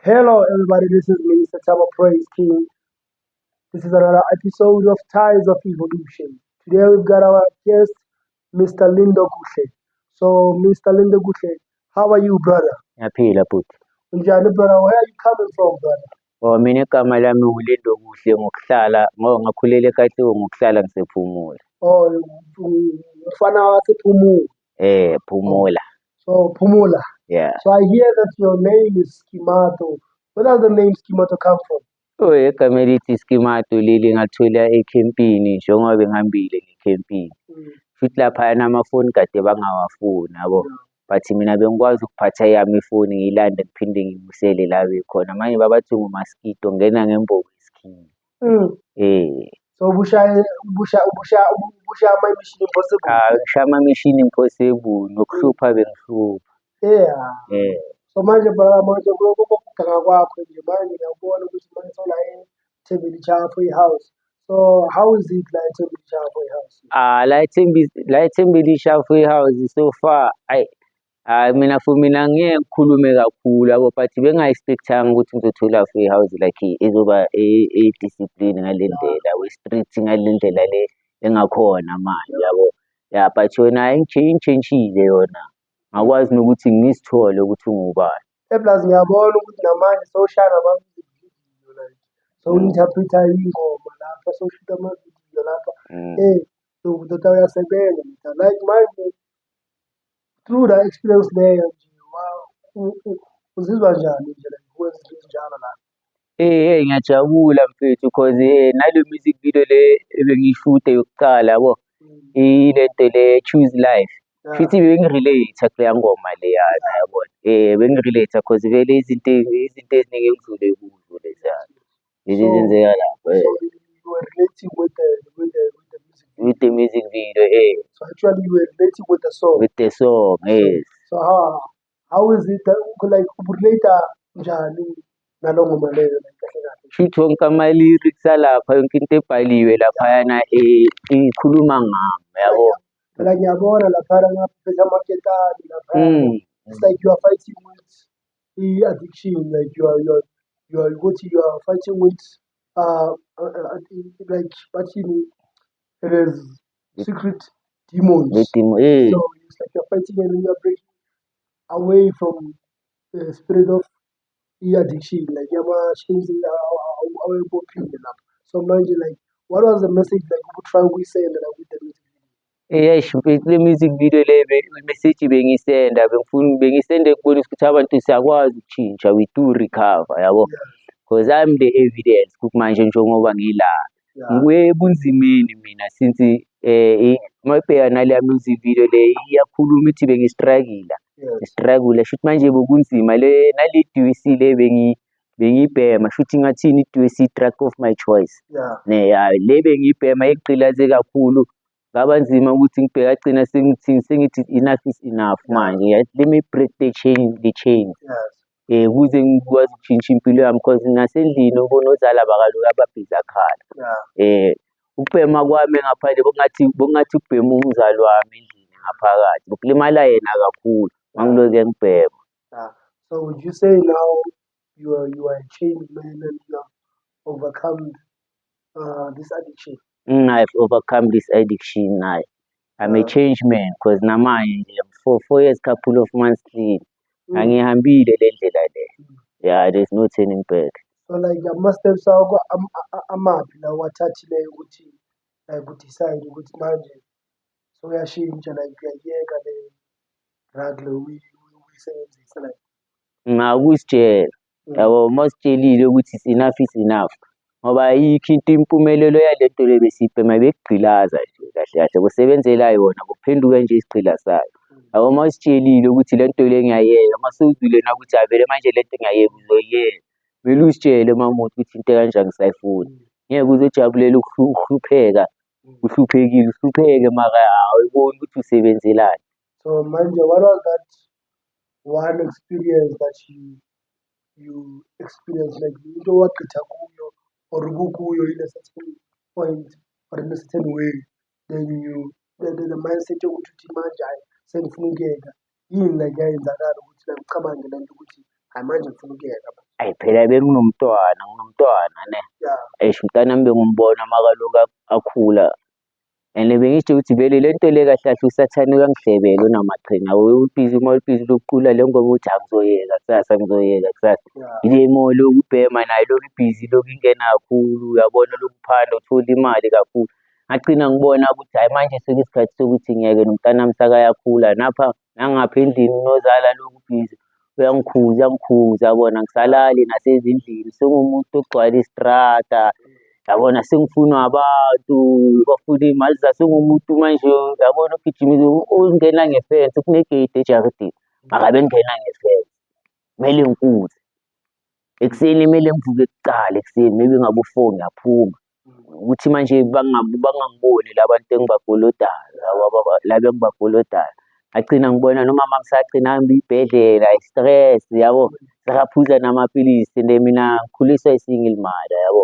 Hello, everybody. This is Minister Tabo Praise King. This is another episode of Tides of Evolution. Today we've got our guest, Mr. Lindokuhle. So, Mr. Lindokuhle, how are you, brother? Ngiyaphila, bhuti. Unjani, brother? Where are you coming from, brother? Oh, mina igama lami uLindokuhle ngokuhlala ngoba ngakhulela eKatlehong, ngokuhlala ngisePhumula. Oh, umfana wasePhumula. Eh, Phumula. So, Phumula. Yeah. So, I hear that your name is Skimato. Where does the name Skimato come from? Oh, igama elithi Skimato leli ngathola ekhempini njengoba bengihambile ngekhempini. Futhi laphayana amafoni kade bangawafuni, yabo. But mina bengikwazi ukuphatha eyami ifoni, ngiyilande, ngiphinde ngiyibuyisele la bekhona. Manje babathi ngumaskito ngena ngembobo yesikhiwa. Eh. So, ubusha ama-Mission Impossible. Ah, ngishaya ama-Mission Impossible, nokuhlupha bengihlupha. Eh. So manje, brother, manje kuloko kokuganga kwakho nje manje ngiyabona ukuthi manje sewula eThembelihle Halfway House. So how is it la eThembelihle Halfway House? Ah, la eThembelihle Halfway House so far, ayi, hayi, mina, for mina ngeke ngikhulume kakhulu, yabo, but benga-expect-anga ukuthi ngizothola halfway house like ezoba e-discipline ngale ndlela, we-street ngale ndlela le engakhona manje, yabo. Ya, but yona ingitshentshile yona, ngakwazi nokuthi ngizithole ukuthi ungubani. Plus ngiyabona ukuthi namanje sewushaya nama-music video, like sowu-interpret-a iy'ngoma lapha, sewushuta ama-video lapha. Eh, ndoda, uyasebenza, ndoda. Like manje through that experience leyo nje, uzizwa njani nje like ukwenza izinto ezinjalo la? Eh, ngiyajabula, mfethu, cause nale music video le ebengiyishuta yokuqala, yabo, ilento le Choose Life. Futhi bengi-relate kuleya ngoma leyana, yabona. Eh, bengi-relate cause vele izinto eziningi engidlule kuzo leziyana. Lezi ezenzeka lapho. So you were relating with the music video. With the music video, eh. So actually you were relating with the song. With the song, yes. So how is it that like ubu-relate njani nalo ngoma leyo, like kahle kahle? Shuthi wonke ama-lyrics alapha, yonke into ebhaliwe laphayana, ikhuluma ngami, yabo. Phela ngiyabona laphana ngaphethe amaketani laphana. It's like you are fighting with i-addiction, like you are ukuthi you are fighting with like bathini, it is secret demons. The demon, eh. So it's like you're fighting and you're breaking away from the spirit of i-addiction, like yama-chains awebophile lapha. So manje, like, what was the message like ubu-try ukuyisenda like with the music video? Eh, eish, mfethu, le music video le message bengisenda, bengifuna bengisende ukubonisa ukuthi abantu siyakwazi ukushintsha, we do recover, yabo. Because I'm the evidence ukuthi manje njengoba ngila, ngibuye ebunzimeni mina since mawubheka naleya music video le iyakhuluma ithi bengi-struggle. Ngi-struggle, shuthi manje bekunzima le nale DOC le bengiyibhema, shuthi ngathini, i-DOC, drug of my choice. Ne ya le bengiyibhema igqilaze kakhulu, ngaba nzima ukuthi ngibheke, agcina sengithini, sengithi enough is enough manje, let me break the chain. Eh, ukuze ngikwazi ukushintsha impilo yami, cause nasendlini ubonozala bakaloku ababhizi akhala. Eh, ukubhema kwami ngaphandle bokungathi ukubhema umzali wami endlini ngaphakathi, bekulimala yena kakhulu mangiloke ngibhema. Yeah. So would you say now you are a changed man and you have overcome this addiction? I've overcome this addiction. I'm a changed man because namanje nje I'm 4 years, couple of months clean. Angihambile le ndlela le. Yeah, there's no turning back. So like ama-steps akho amaphi la owathathileyo ukuthi like u-decide ukuthi manje sowuyashintsha, like uyayiyeka le drug le uyisebenzisa like? Ngakuzitshela, yabo, uma usitshelile ukuthi it's enough is enough, ngoba ayikho into impumelelo yale nto le besiyibhema bekugqilaza nje kahle kahle, kusebenzela yona kuphenduka nje isigqila sayo, yabo. Uma usitshelile ukuthi le nto le ngiyayeka, uma sewuzwile na ukuthi avele manje le nto ngiyayeka, uzoyiyeka. Kumele uzitshele mamoto ukuthi into ekanjani ngisayifuni, ngeke uzojabulela ukuhlupheka, uhluphekile, uhlupheke, mara awuboni ukuthi usebenzelani. So manje what was that one experience that you experienced, like into owagqitha kuyo or ubukuyo in a certain point or in a certain way, then you the mindset yokuthi uthi manje hhayi, sengifuna ukuyeka, yini like yayenzakala ukuthi like ucabange le nto ukuthi hhayi, manje ngifuna ukuyeka manje? Ayi phela benginomntwana, nginomntwana ne. Eish umntanami bengimbona makaloku akhula and bengitshela ukuthi vele le nto le kahle kahle usathane uyangihlebela unamaqhinga ubhizi uma ubhizi lokucula le ngoma uthi angizoyeka kusasa ngizoyeka kusasa. Ile more lokhu ubhema nayo lokhu ibhizi lokhu ingena kakhulu uyabona lokhu uphanda uthola imali kakhulu. Ngagcina ngibona ukuthi hhayi manje sekuyisikhathi sokuthi ngiyeke nomntanami sakayakhula napha nangapha endlini unozala lokhu ubhizi uyangikhuza uyangikhuza yabona angisalali nasezindlini sengumuntu ogcwala istrata yabona sengifunwa abantu bafuna iy'mali sengumuntu manje yabona ugijima ungena ngefensi kunegedi ejaridini mara bengingena ngefensi kumele ngikuze ekuseni kumele ngivuke kuqala ekuseni maybe ngabo-four ngiyaphuma ukuthi manje bangangiboni la bantu engibakolodayo laba engibakolodayo. Ngagcina ngibona nomama ngisagcina ahambe iy'bhedlela i-stress yabo, sekaphuza namapilisi and mina ngikhuliswa i-single mother yabo.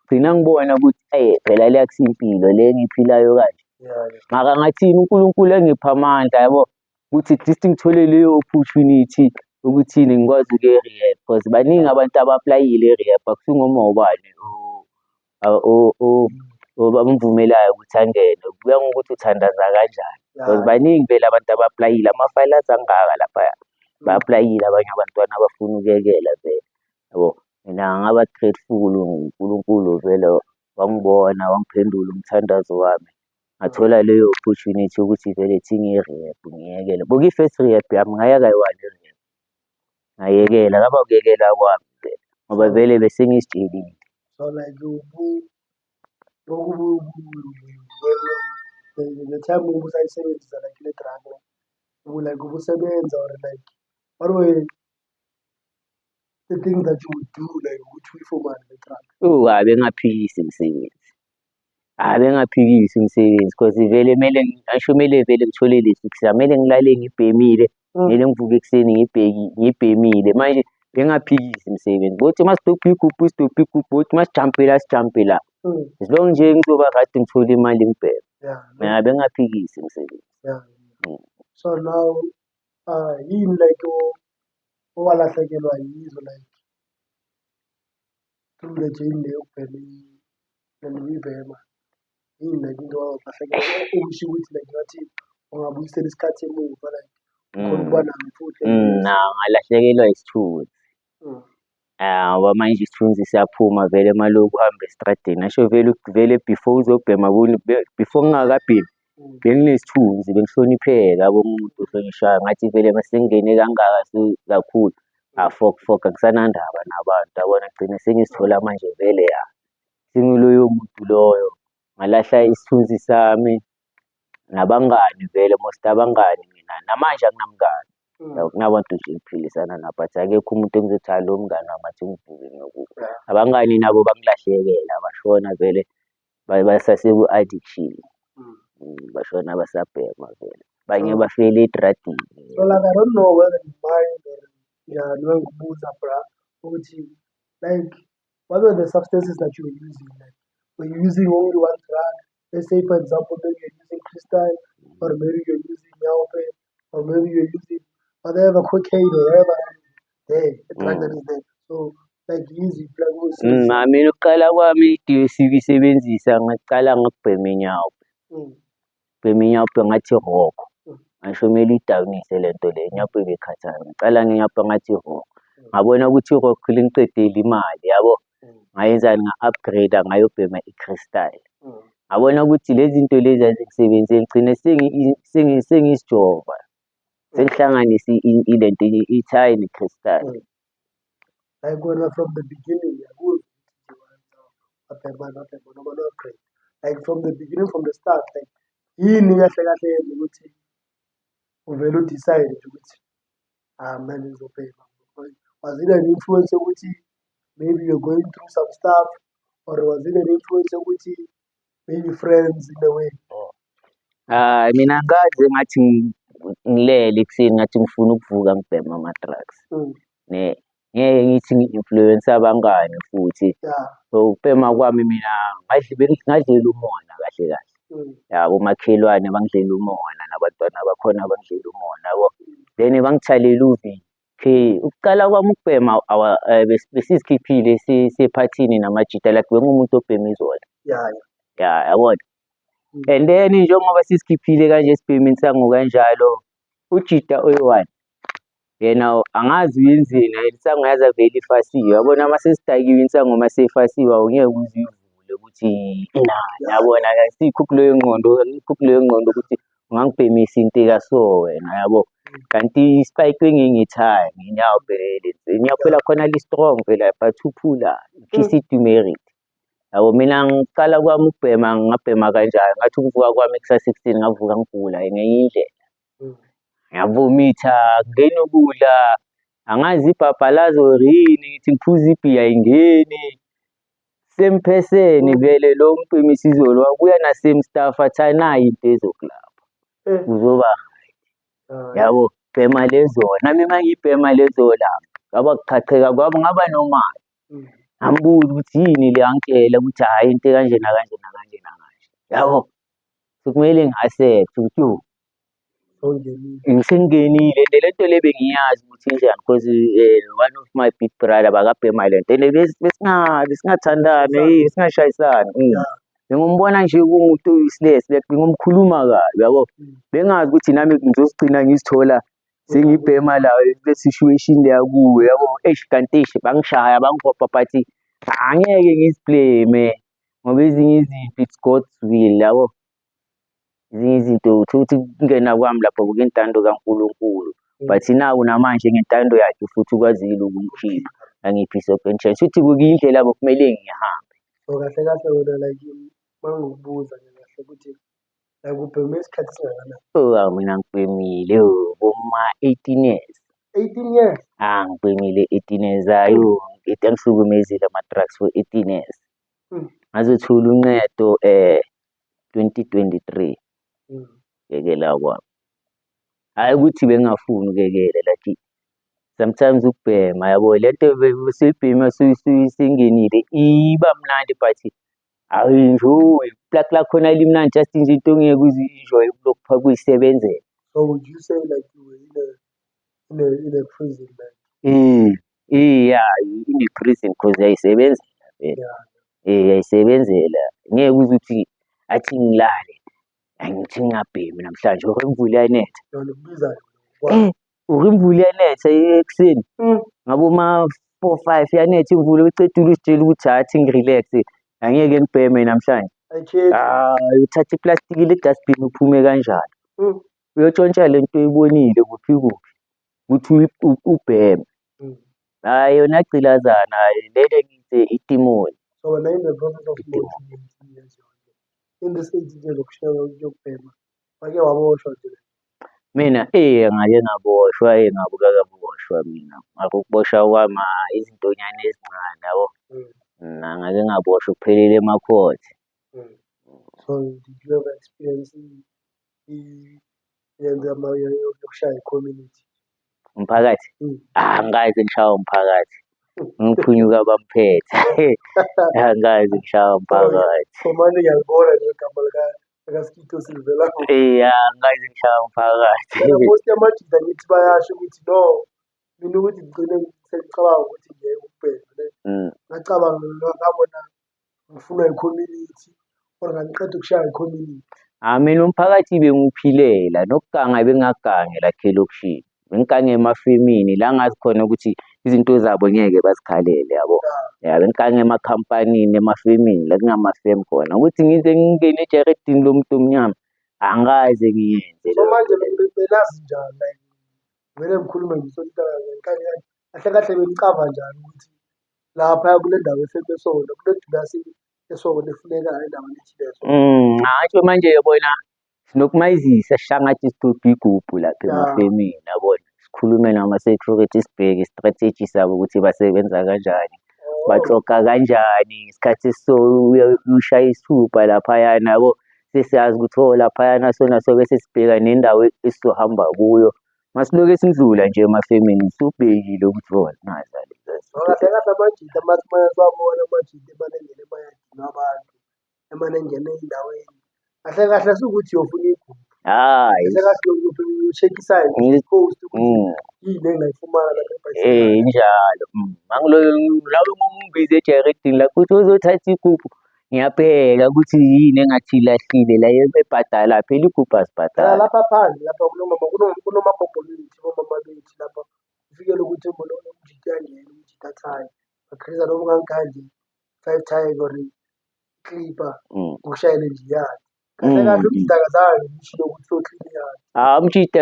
Gcina ngibona ukuthi eyi phela le akusiyo impilo le engiyiphilayo kanje. Mara ngathini uNkulunkulu engipha amandla yabo, ukuthi at least ngithole leyo opportunity ukuthini ngikwazi ukuya e-rehab cause baningi abantu aba-apply-ile e-rehab akusingoma ubani abamvumelayo ukuthi angene, kuya ngokuthi uthandaza kanjani cause baningi vele abantu aba-apply-ile amafayili aze angaka laphaya, ba-apply-ile abanye abantwana abafuna ukuyekela vele yabo. Mina ngaba grateful uNkulunkulu vele wangibona wangiphendula umthandazo wami. Ngathola leyo opportunity yokuthi vele thi ngiye-rehab ngiyekele. Bekuyi-first rehab yami ngaya kayi-one e-rehab, ngayekela ngaba ukuyekela kwami vele ngoba vele bese ngizitshelile. So like the time ubusayisebenzisa like le drug like ubusebenza or like what were the things that you would do like ukuthi uyifumane le drug? Oh, hhayi bengingaphikisi imisebenzi. Hhayi bengingaphikisi umsebenzi cause vele kumele ngisho kumele vele ngithole lesi kumele ngilale ngibhemile, kumele ngivuke ekuseni ngibhemile. Manje bengingaphikisi umsebenzi bothi masidobha igubhu sidobhe igubhu, bothi masijampe la sijampe la. As long nje ngizoba right ngithole imali ngibheme. Mina bengingaphikisi umsebenzi. So now yini like owalahlekelwa yizo like through the journey le yokubhema uyibhema yini like into okusho ukuthi like ngathi ungabuyisela isikhathi emuva like ukhona ukuba nayo futhi? Ngalahlekelwa isithunzi. Ngoba manje isithunzi siyaphuma vele uma lokhu uhamba estradeni. Ngisho vele vele before uzobhema before ngingakabhemi benginesithunzi, bengihlonipheka yabo umuntu ohlonishwayo. Ngathi vele mase ngingene kangaka kakhulu, fok fok angisanandaba nabantu yabona. Ngigcine sengizithola manje vele ya sengiloyo muntu loyo, ngalahla isithunzi sami nabangani vele most abangani mina namanje anginamngani. Kunabantu nje engiphilisana nabo but akekho umuntu engizothi hhayi lo mngani wami athi ngivuke ngiyokubo. Abangani nabo bangilahlekela bashona vele basaseku-addiction, bashona basabhema vele, abanye bafela edradini. So like I don't know whether you mind or njani uma ngikubuza bra ukuthi like what were the substances that you were using? Like were you using only one drug? Let's say for example maybe you're using crystal or maybe you're using nyaope or maybe you're using whatever cocaine or whatever there, a drug that is there. So like yiziphi like Mina ukuqala kwami ukuyisebenzisa ngaqala ngokubhema inyaope. Bhema inyaope ngathi rock, ngisho kumele uyidawunise le nto le, inyaope ibikhathaza. Ngicala ngenyaope ngathi rock, ngabona ukuthi i-rock lingiqedele imali yabo. Ngayenzani nga-upgrade-a ngayobhema i-crystal. Ngabona ukuthi le zinto lezi azingisebenzeli ngigcine sengizijova, sengihlanganise ilento ithayi ne-crystal. Like wena from the beginning uyakuzwa ukuthi wabhema noma no-upgrade. Like from the beginning, from the start, like yini kahle kahle yenza ukuthi uvele u-decide nje ukuthi ah manje ngizobhema? Was it an influence yokuthi maybe you're going through some stuff or was it an influence yokuthi maybe friends in a way? Hhayi mina angikaze ngathi ngilele ekuseni ngathi ngifuna ukuvuka ngibheme ama-drugs. Ne ngeke ngithi ngi-influence abangani futhi. So ukubhema kwami mina ngadlela umona kahle kahle. Yabo omakhelwane bangidlela umona nabantwana bakhona bangidlela umona yabo. Then bangitshalela uvini. Okay, ukuqala kwami ukubhema besizikhiphile siyephathini namajita, like bengumuntu obhema izolo. Ya, yabona. And then njengoba sisikhiphile kanje sibhema insangu kanjalo, ujita oyi-one yena angazi uyenzeni, insangu yaze yavele ifasiwe, yabona uma sesidakiwe insangu uma seyifasiwe awungeke uze uyivule ukuthi inani, yabona. Asikho kuleyo ngqondo, angikho kuleyo ngqondo ukuthi ungangibhemisa into eka-so wena, yabo. Kanti i-spike engingithaya ngenyawo vele, inyawo lakhona li-strong phela but uphula ikhisa i-demerit. Yabo, mina ngiqala kwami ukubhema ngabhema kanjani, ngathi ukuvuka kwami kusasa ekuseni ngavuka ngigula ngenye indlela. Ngiyavomitha, akungeni ukudla, angazi ibhabhalazo or yini, ngithi ngiphuza ibhiya ayingeni. Same person vele lo ongibhemisa izolo wabuya na-same stuff athi hhayi nayi into ezokulapha, uzoba right, yabo. Bhema lezo, nami uma ngiyibhema lezo la ngaba kuqhaqheka kwami ngaba normal. Ngambuza ukuthi yini le, angitshela ukuthi hhayi into ekanje nakanje nakanje nakanje, yabo. Sekumele ngi-accept-e ukuthi yo ngisengingenile and le nto le bengiyazi ukuthi injani cause one of my big brother bakabhema le nto and besingathandani, besingashayisani. Bengimbona nje kuwumuntu o-useless like bengimkhuluma kabi yabo. Bengazi ukuthi nami ngizogcina ngizithola sengibhema la kule situation le akuyo yabo. Eish kanti eish bangishaya bangibopha but angeke ngizi-blame ngoba ezinye izinto it's God's will yabo. Ezinye izinto uthole ukuthi ukungena kwami lapho bekuyintando kaNkulunkulu but naku namanje ngentando yakhe futhi ukwazile ukungikhipha angipha i-second chance. Shuthi bekuyindlela bekumele ngiyihambe. So kahle kahle wena like uma ngikubuza nje kahle ukuthi like ubheme isikhathi esingakanani? Oh, mina ngibhemile boma-18 years. 18 years? Ah, ngibhemile 18 years, ayo angihlukumezile ama-drugs for 18 years. Ngazothola uncedo 2023 yekela kwami. Hhayi ukuthi bengingafuni ukuyekela like sometimes ukubhema yabo le nto usuyibhema isingenile iba mnandi but awuyi-enjoy-i, iplaki lakhona limnandi just nje into ongeke uze uyi-enjoy-e kulokhu kuyisebenzela. So would you say like you were in a prison like? Ya in a prison cause uyayisebenzela vele. Uyayisebenzela ngeke uze uthi athi ngilale, angithi ngingabhemi namhlanje or imvula iyanetha. Yona ikubiza yona. Or imvula iyanetha ekuseni ngaboma-4 5 iyanetha imvula ucedile uzitshela ukuthi athi ngi-relax-e angeke ngibheme namhlanje. Ayikhethi. Hayi, uthatha iplastiki le-dustbin uphume kanjalo. Uyotshontsha le nto oyibonile kuphi kuphi ukuthi ubheme. Hhayi yona yagqilazana hhayi lele ngithi idimoni. So wena in the process of smoking 18 years yonke, in this 18 years yokubhema, wake waboshwa nje? Mina ngake ngaboshwa ngabuka kaboshwa mina. Mara ukuboshwa kwami izintonyana ezincane yabo. Ngake ngaboshwa kuphelele emakhothe. So did you ever experience lento yokushaya i-community? Umphakathi? Angikaze ngishawe umphakathi. Ngiphunyuka bamphethe. Angikaze ngishawe umphakathi. So manje ngiyalibona nje igama likaSkito silivela. Angikaze ngishawe umphakathi. Phela most yamajita ngithi bayasho ukuthi no, mina ukuthi ngigcine sengicabanga ukuthi ngiyeke ukubhema ne. Ngacabanga ngabona ngifunwa i-community or ngangiqeda ukushaya i-community. Ah, mina umphakathi bengiwuphilela nokuganga bengingagangi lakhe elokishini. Bengigange emafemini la ngazi khona ukuthi izinto zabo ngeke bazikhalele yabo. Ya, bengigange emakhampanini emafemini la kungamafemu khona. Ukuthi ngize ngingene ejaridini lomuntu omnyama angikaze ngiyenze So leyo manje nto leyo. Benazi njani like vele ngikhulume nje kahle kahle benicava njani ukuthi lapha kule ndawo efeme esona kule dilasi esona efunekayo endaweni ethile so. Ngasho manje yabona sinokumayizisa sishaya ngathi sidobha igubhu lapha emafemini yabona. Sikhulume nama-security sibheke i-strategy sabo ukuthi basebenza kanjani, baxoxa kanjani ngesikhathi esiso ushaya isithupha laphayana yabo. Sesiyazi ukuthi oh laphayana so naso bese sibheka nendawo esizohamba kuyo. Masiloke sindlula nje emafemini subhekile ukuthi oh nazi. Kahle kahle amajita mathi mayesiwabona amajita emane engena emayadini wabantu, emane engena ey'ndaweni. Kahle kahle sukuthi uyofuna igubhu. Hayi. Kahle kahle ucheck-isayo i-post ukuthi yini engingayifumana lapha ebhayisikili. Injalo. Mangiloyo ngibize ejaridini lapho uthi uzothatha igubhu, ngiyabheka ukuthi yini engathi ilahlile la ebhadala phela igubhu Phela asibhadali. lapha phandle lapha kunomagogo bethu, omama bethu lapha kufikele ukuthi umjita uyangena umjita athi hhayi ungagriza noma ungangikanje five times or clipper ukushayele nje iyadi. Kahle kahle umjita akazange ngisho ukuthi uyoklina iyadi. Ah, umjita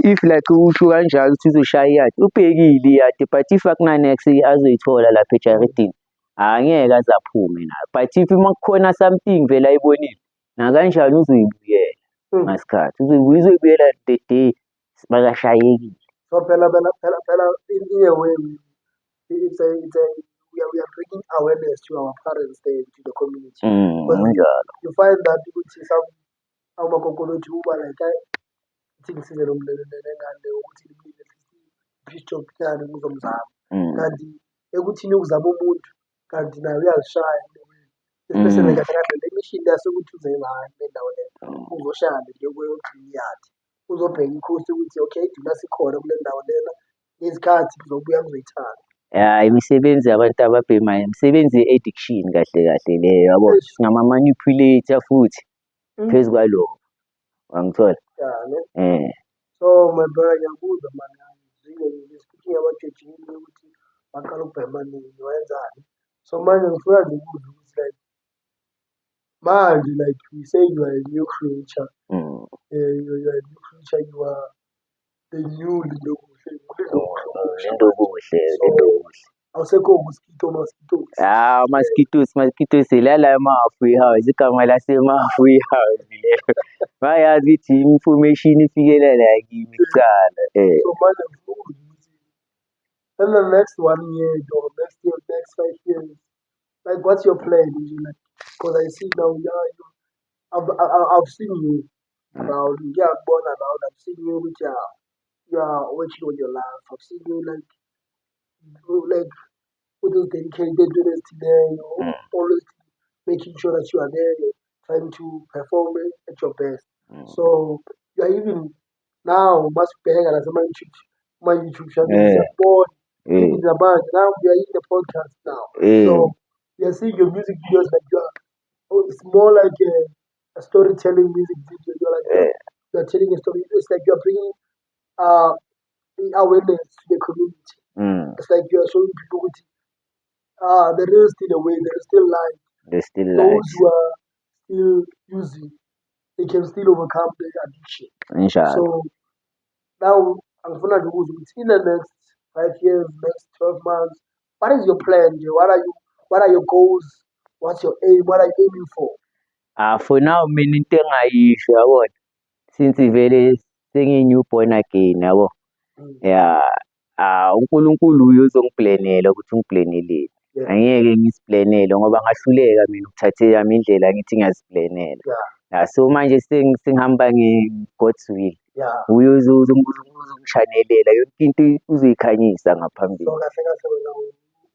if like usho kanjalo ukuthi uzoshaya iyadi, ubhekile iyadi but if akuna-niks azoyithola lapha ejaridini, angeke aze aphume nayo. But if uma kukhona something vele ayibonile, nakanjani uzoyibuyela ngasikhathi, uzoyibuyela the day bakashayekile. So phela in a way it's a we are bringing awareness to our parents there to the community. Because Kunjalo. you find that ukuthi some amagogo bethu uba like hayi ithi ngisize lo lengane le ukuthi ngimnike at least i-piece job nyana ngizomzama. Kanti ekuthini ukuzama umuntu kanti naye uyazishaya especially kahle kahle le mission yasukuthi uze la kule ndawo le uzoshaya le yokuklina iyadi. Uzobheka i-coast ukuthi okay iduna sikhona kule ndawo lena ngezikhathi ngizobuya ngizoyithatha. Ya, imisebenzi yabantu ababhemayo imisebenzi ye-addiction kahle kahle leyo yabo, Eish. singama-manipulator futhi phezu kwalokho, wangithola? Yeah, ne? Eh. So my brother ngiyabuza man, ngizwile speaking about your journey ukuthi waqala ukubhema nini wenzani. So manje ngifuna nje ukuzwa ukuthi like manje like you say you are a new creature. You are a new creature, you are the new Lindokuhle, uLindokuhle omusha manje. Lindokuhle, So Lindokuhle. awusekho mosquito mosquitoes. Ah, mosquitoes, mosquitoes lala emafu house, igama lasemafu house lelo. Bayazi ukuthi information ifikela la kimi kucala. Eh. So manje ngifuna ukuzwa ukuthi in the next one year or next year, next 5 years, like what's your plan nje like because I see now yeah, you, I've seen you around, ngiyakubona around, I've seen you ukuthi you are working on your life. I've seen you like with those dedicated entweni ezithileyo, always making sure that you are there trying to perform at your best. So you are even now masibheka nasema-YouTube kuma-YouTube channel siyakubona even namanje now we are in the podcast now. So we are seeing your music videos like you are oh, it's more like a storytelling music video. You're like you are telling a story. It's like you are bringing awareness to the community. It's like you are showing people ukuthi there is still a way, there is still life. There's still Those life. who are still using, they can still overcome the addiction. Injalo. So now angifuna nje ukuzwa ukuthi in the next 5 years, next 12 months, what is your plan nje? What are your goals? What's your aim? What are you aiming for? Ah, for now mina into engayisho yabona, since vele sengiyi-new born again yabo. Yeah, ah uNkulunkulu uye uzongiplanela ukuthi ungiplaneleni. Angeke ngiziplanele ngoba ngahluleka mina ukuthatha eyami indlela ngithi ngiyaziplanela. Yeah, so manje sengihamba nge-God's will. Uye uzongishanelela yonke into uzoyikhanyisa ngaphambili. So kahle kahle wena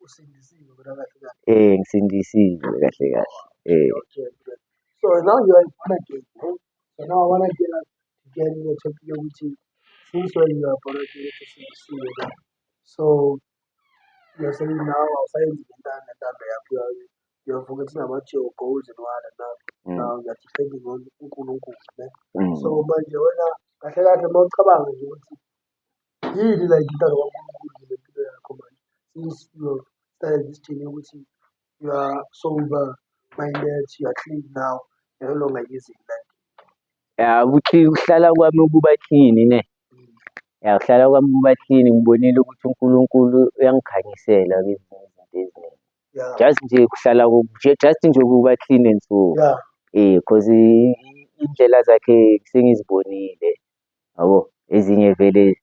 usindisiwe wena kahle kahle. Eh, ngisindisiwe kahle kahle. Eh. Okay, okay. So now you are born again, ne? So now I wanna get in the topic yokuthi since when you are born again usindisiwe na. So you are saying now awusayenzi lento yakho, you are forgetting about your goals and what and now, now you are depending on uNkulunkulu, ne? So manje wena kahle kahle uma ucabanga nje ukuthi yini like intando kaNkulunkulu ngempilo yakho manje since you have started this journey yokuthi you are sober minded, you are clean now, you're no longer using like Ya ukuthi ukuhlala kwami ukuba clean ne. Ya ukuhlala kwami kuba clean ngibonile ukuthi uNkulunkulu uyangikhanyisela kwezinye izinto eziningi. Just nje kuhlala just nje ukuba clean and so. Eh, cause indlela zakhe sengizibonile yabo, ezinye vele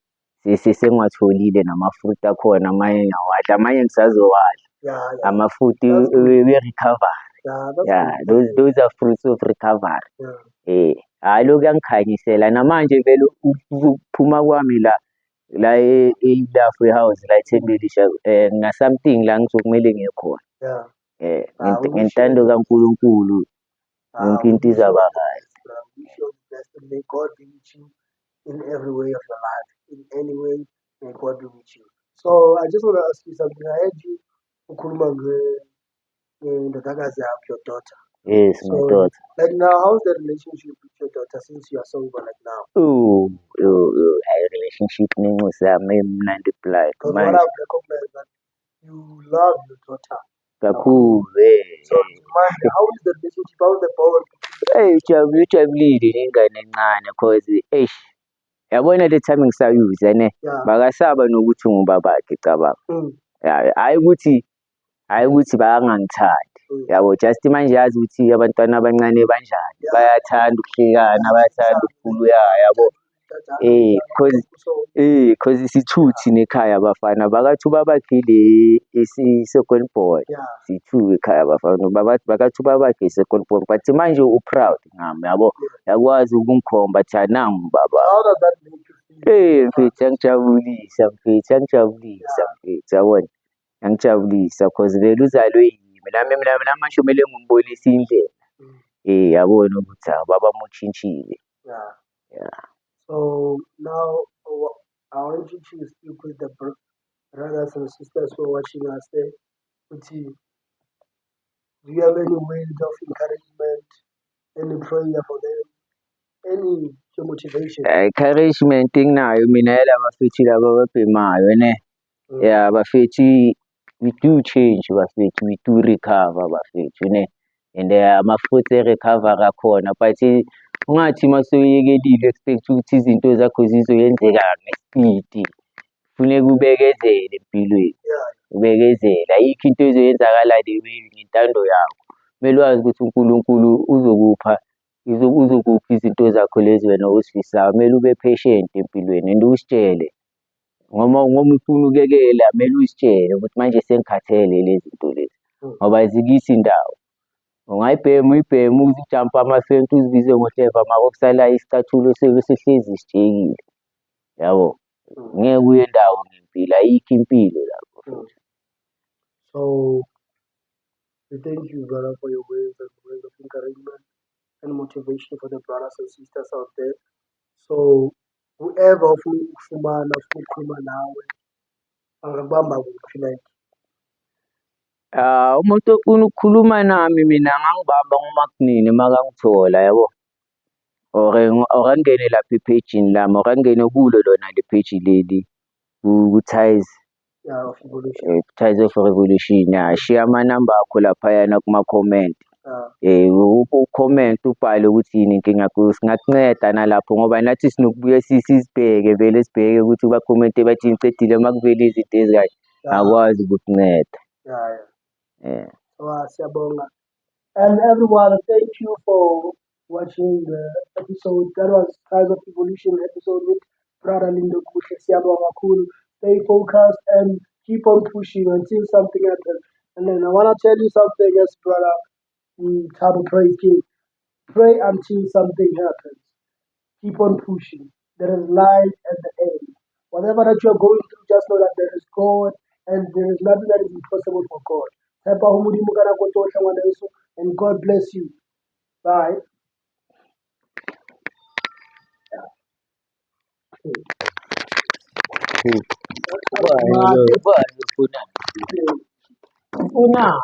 sengiwatholile nama-fruit akhona amanye ngiyawadla amanye ngisazowadla. Ama-fruit That's good. we-recovery. Yeah, that's Yeah, good. those are fruits of recovery. Eh, hhayi lokhu kuyangikhanyisela namanje vele ukuphuma kwami la la e-Ilafu House la eThembelisha ngina something la ngizokumele ngiye khona. Eh, Ah, we wish you ngentando kaNkulunkulu yonke into izaba kahle. Bro, we wish you all the blessed and may God be with you in every way of your life. In any way, may God be with you. So I just want to ask you something. I heard you ukhuluma ngendodakazi yakho, your daughter. Yes, my So daughter. like now, how's the relationship with your daughter since you are sober like now? Oh, oh, oh, hayi relationship nencosi yami imnandi blind Because what manje I've recognized that you love your daughter. kakhulu So manje, how is the relationship? How is the bond between you Eyi and your daughter? ujabule ujabulile nengane encane cause eish yabona le time ngisayuza ne bakasaba nokuthi ngubabakhe cabanga. Ya hhayi ukuthi hhayi ukuthi bayangangithandi yabo, just manje yazi ukuthi abantwana abancane banjani, bayathanda ukuhlekana, bayathanda ukukhuluma yabo. Cause cause sithuthi nekhaya abafana bakathi ubabakhe ile i-second born, sithuke ekhaya abafana bakathi ubabakhe i-second born but manje u-proud ngami yabo, uyakwazi ukungikhomba athi nangu ubaba. How does that make you feel? Mfethu yangijabulisa mfethu, yangijabulisa mfethu yabona, yangijabulisa cause vele uzalwe yimi nami mina manje kumele ngimbonise indlela. Yabona ukuthi hawu ubaba utshintshile. Yeah. So now I want you to speak with the brothers and sisters who are watching us there. Uthi, do you have any words of encouragement, any prayer for them, any motivation? Encouragement enginayo mina yalaba bafethu laba ababhemayo ne. Yeah bafethu, we do change bafethu, we do recover bafethu ne. And ama-fruits e-recovery akhona but ungathi mase uyekelile expect ukuthi izinto zakho zizoyenzeka ngesipidi. Funeka ubekezele empilweni, ubekezele ayikho into ezoyenzakala the way ngentando yakho. Kumele wazi ukuthi uNkulunkulu uzokupha uzokupha izinto zakho lezi wena ozifisayo, kumele ube patient empilweni and uzitshele ngoba ngoba ufuna ukuyekela kumele uzitshele ukuthi manje sengikhathele lezi zinto lezi ngoba azikuyisi ndawo. Ungayibhema uyibheme uze ujampe amafenti uzibize ngohleva mara okusalayo isicathulo siyobe sihlezi sitshekile, yabo. Ngeke uye ndawo ngempilo, ayikho impilo lapho futhi. So we thank you, brother, for your words and words of encouragement and motivation for the brothers and sisters out there. So whoever ofuna ukufumana, ofuna ukukhuluma nawe, angakubamba kuphi like? Ah, umuntu ofuna ukukhuluma nami mina angangibamba noma kunini makangithola yabo, or angene lapha ephejini lami or angene kulo lona le page leli ku-Ties Yeah, of Evolution. Ties of Revolution, ya shiya amanamba akho laphayana kuma-comment. U-comment ubhale ukuthi yini inkinga yakho, singakunceda nalapho ngoba nathi sinokubuye sizibheke vele sibheke ukuthi ba-comment-e bathini icedile uma kuvele izinto ezikanje, ngakwazi ukukunceda. Yeah. So siyabonga. And everyone, thank you for watching the episode. That was Ties of Evolution episode with Brother Lindokuhle. Siyabonga kakhulu. Stay focused and keep on pushing until something happens. And then I want to tell you something as brother Thabo Praise King. Pray until something happens. Keep on pushing. There is light at the end. Whatever that you are going through, just know that there is God and there is nothing that is impossible for God. Tshepa ho Modimo ka nako tsohle ngwaneso, and God bless you. Bye. Ubani lo? Ubani ufunani? Ufunani?